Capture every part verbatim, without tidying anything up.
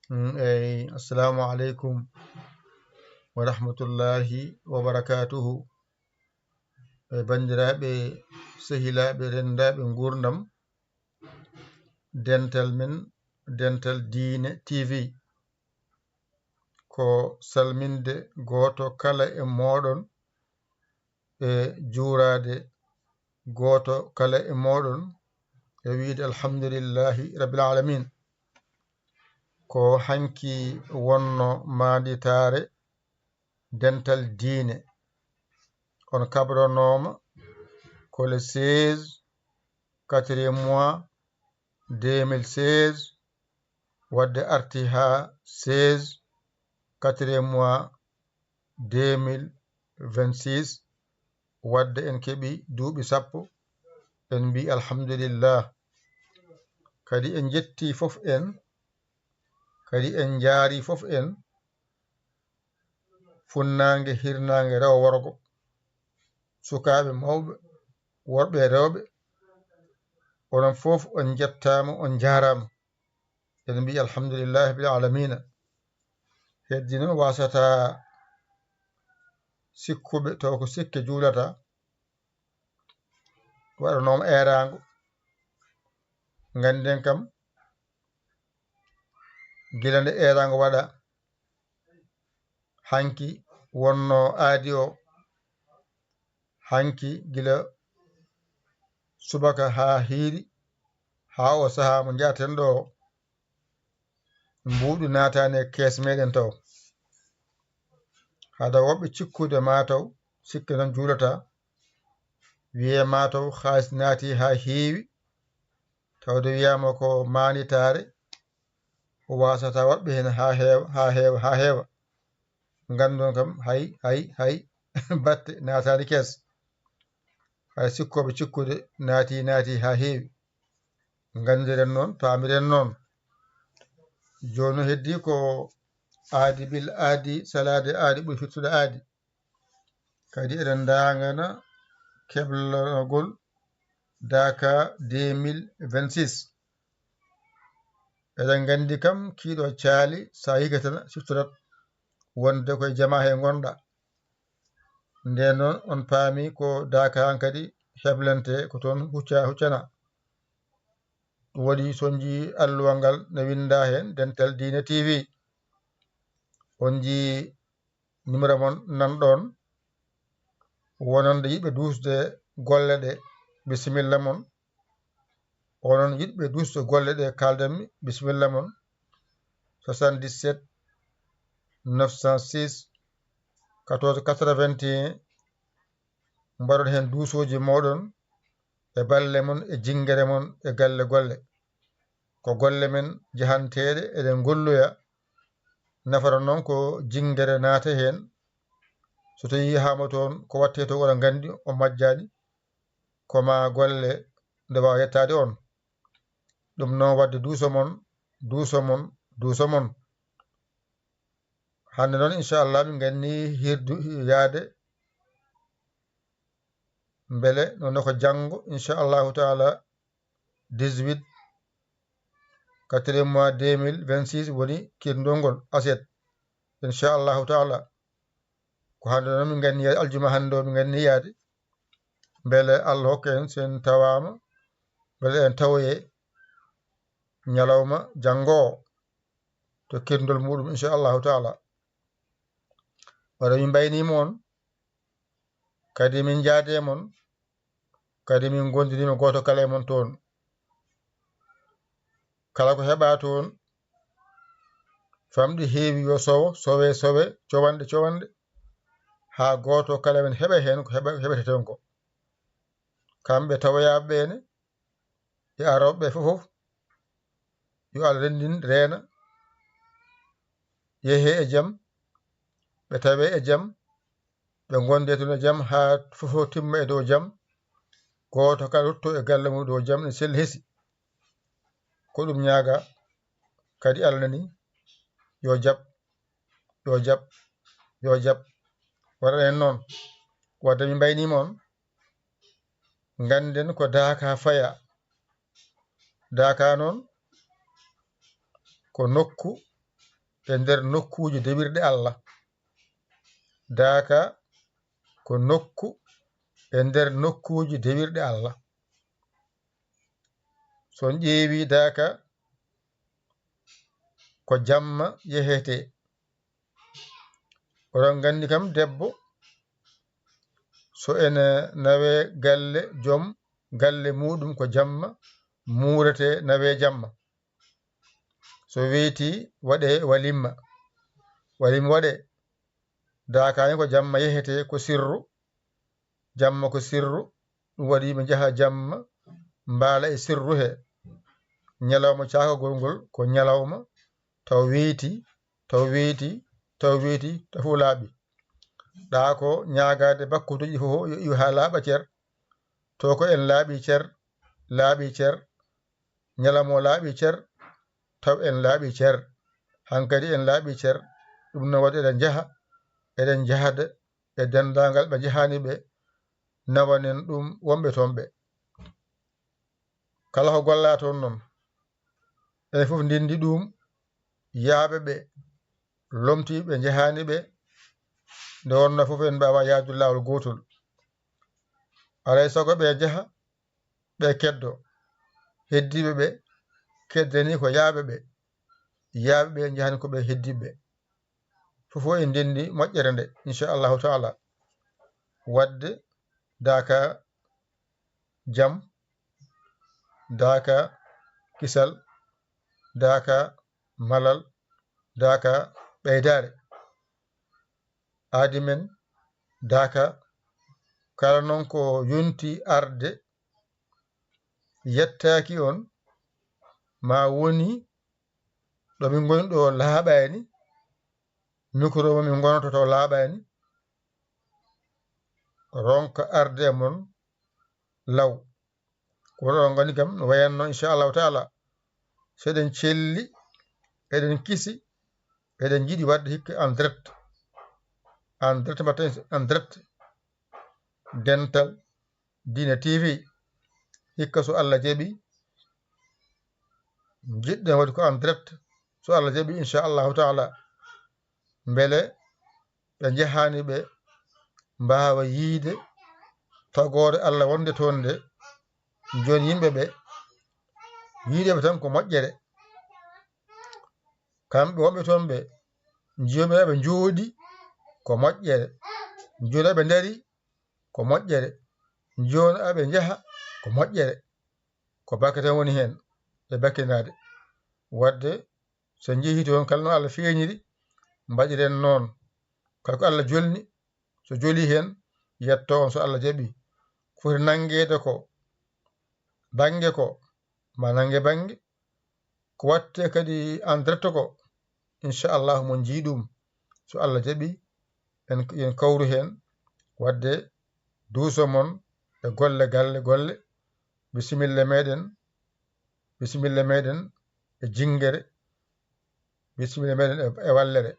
Mm, eyi, assalamu aleykum wa rahmatullahi wa barakatuhu. E banndiraaɓe, sehilaaɓe, renndaaɓe nguurndam, dental men, Dental Diine T V, ko salminde gooto kala e mooɗon, e juuraade gooto kala e mooɗon, e wiyde alhamdulillahi rabbil alamin. Ko hanki wonno maanditaare dental diine. On kabronooma ko le seize, quatrième mois, deux mille seize, wadde arti haa seize, quatrième mois, deux mille vingt-six, wadde en keɓi duuɓi sappo, en mbi alhamdulillah. Kadi en njetti fof en, kadi en njaari fof en, funnaange, hirnaange, rewo, worgo, sukaaɓe, mawɓe, worɓe e rewɓe, onon fof on njettaama, on njaaraama. Eɗen mbiya alhamdulillahi rabbil alamina. Heddi noon wasata sikkuɓe taw ko sikke juulata, waɗanooma eeraango. Ngannden kam, gila nde eeraango waɗa, hanki wonno aadi o, hanki gila subaka haa hiiri, haa o sahaa mo njaten ɗo, mbuuɗu naataani e kees meɗen taw. Hada woɓɓe cikkude mataw, sikke noon juulata, wiye mataw haalis naati haa heewi, tawde wiyama ko maanditaare, o wasata waɗɓe heen haa heewa, haa heewa, haa heewa. Nganndon kam, hay, hay, hay, batte naataani kees. Hay sikkooɓe cikkude naati, naati haa heewi. Nganndiren noon, paamiren noon. Jooni heddi ko aadi bil aadi, salaade aadi ɓuri firtude aadi. Kadi eɗen ndaangana keblagol Daaka deux mille vingt-six. Eɗen nganndi kam kiiɗo caali, so a yiike tan siftorat wonde koye jamaa he ngonɗa. Nden noon on paami ko Daaka han kadi heblante ko toon hucca, huccana. Ɗum waɗi so on njii alluwal ngal ne winnda heen Dental Diine T V. On njii numéro mon nan ɗoon, wonande yiɗɓe duusde golle ɗe, bisimilla mon. Onon yiɗɓe duusde golle ɗe kaaldanmi, bisimilla mon. Soixante-dix-sept neuf cent six quatorze quatre-vingt-un, mbaɗon heen duusooji mooɗon e balle mon e jinngere mon e galle golle. Ko golle men jahanteeɗe, eɗen ngolloya. Nafata noon ko jinngere naata heen. So tawii yihaama toon, ko waɗtee toon oɗon nganndi, o majjaani, ko ma golle nde waawa yettaade on. Ɗum noon waɗde duuso mon, duuso mon, duuso mon. Hannde noon, inchallah, min nganni hirdu yaade. Mbele noon ko janngo, inchallahu taala, dix-huit quatrième mois deux mille vingt-six woni kirndol ngol, aset. Inchallahu taala, ko hannde noon min nganni yaade, aljuma hannde o min nganni yaade. Mbele Allah hokka en, so en tawaama, mbele en tawoye ñalawma janngo o to kirndol muɗum, inchallahu taala. Wata min mbayniima on, kadi min njaade mon, kadi min ngondirima gooto kala e mon toon. Kala ko heɓa toon, famɗi heewi yo sowo, sowe, sowe, cowanɗe, cowanɗe, haa gooto kala men heɓa heen ko heɓa, heɓetee toon ko. Kamɓe tawoyaaɓe ɓe ne, e arooɓe ɓe fof, yo Allah renndin, reena, yehee e jam, ɓe tawee e jam, ɓe ngondee toon e jam, haa fof timma e dow jam, gooto kala rutto e galle mum dow jam, ne selli hesi. Ko ɗum ñaaga, kadi Allah nani, yo jaɓ, yo jaɓ, yo jaɓ. Waɗa en noon, wadde min mbayniima on, ngannden ko Daaka faya. Daaka noon ko nokku e nder nokkuuji dewirɗe Allah. Daaka ko nokku e nder nokkuuji dewirɗe Allah. So on ƴeewi daaka ko jamma yehetee. Oɗon nganndi kam debbo so ene nawe galle joom galle muɗum ko jamma muurete nawe jamma. So weyti waɗe walimma. Walimma waɗe daakaani ko jamma yehetee ko sirru. Jamma ko sirru. Ɗum waɗi ɓe njaha jamma mbaala e sirru he. Ñalawma caakagol ngol ko ñalawma taw weyti taw weyti taw weyti taw fof laaɓi. Ɗaa ko ñaagaade bakkutuji fof yo iw haa laaɓa cer. To ko en laaɓi cer laaɓi cer. Ñalawma o laaɓi cer taw en laaɓi cer. Hankadi en laaɓi cer. Ɗum no waɗi eɗen njaha eɗen njahda e denndaangal ɓe njahaani ɓe nawanen ɗum wonɓe toon ɓe. Kala ko gollaa toon noon enen fof ndenndi ɗum yaaɓe ɓe lomtii ɓe njahaani ɓe. Nde wonnoo fof en mbaawa yaadu laawol gootol. Alay sago ɓe njaha ɓe keddo heddiiɓe ɓe keddani ko yaaɓe ɓe. Yaaɓe ɓe njahani ko ɓe heddiiɓe ɓe. Fof fof en ndenndi moƴƴere nde inchallahu taala. Waɗde daaka jam daaka kisal daaka malal daaka ɓeydaare. Aadi men daaka kala noon ko yonti arde yettaaki on ma woni ɗo min ngoni ɗo laaɓaani. Mikro mo min ngonoto taw laaɓaani ronka arde e mon law. Ko oɗon ngoni kam no wayanno inchallahu taala so eɗen celli eɗen kisi eɗen jiɗi waɗde hikka en direct. En direct mbatten en direct dental diine tv hikka so allah jaɓi. Jiɗɗen waɗi ko en direct so allah jaɓi inchallahu taala. Mbele ɓe njahaani ɓe mbaawa yiide tagoore allah wonde toon nde. Jooni yimɓe ɓe yiideɓe tan ko moƴƴere. Kamɓe wonɓe toon ɓe njiyoɓe ɓe njooɗi ko moƴƴere. Njooɗa ɓe ndari ko moƴƴere. Njooɗa ɓe njaha ko moƴƴere. Ko bakkatan woni heen e bakkinaade. Waɗde so njehii toon kala no allah feeñiri mbaɗiren noon. Kala ko allah jolni so joli heen yetto on so allah jaɓi. Foti nanngeede ko bannge ko ma nannge bannge ko watte kadi en direct ko inchallahu mon njii ɗum so allah jaɓi. En en kawru heen waɗde duuso mon e golle galle golle. Bisimilla meɗen bisimilla meɗen e jingere. Bisimilla meɗen e wallere.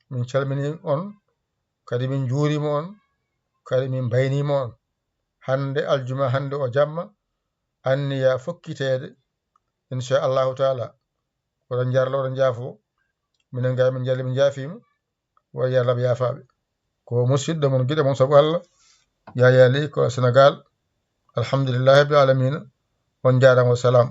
Min calmini on kadi min njuurima on kadi min mbaynima on. Hannde aljuma hannde o jamma anniya fokkiteede inchallahu taala. Oɗon njarla oɗon njaafo. Minen ga min njalli min njaafima. Wa yalla ɓe yaafaɓe. Ko musidɗo mon giɗo mon sabu allah yayali ko sénégal. Alhamdulillahi rabbil alamina. On njaarama wa salam.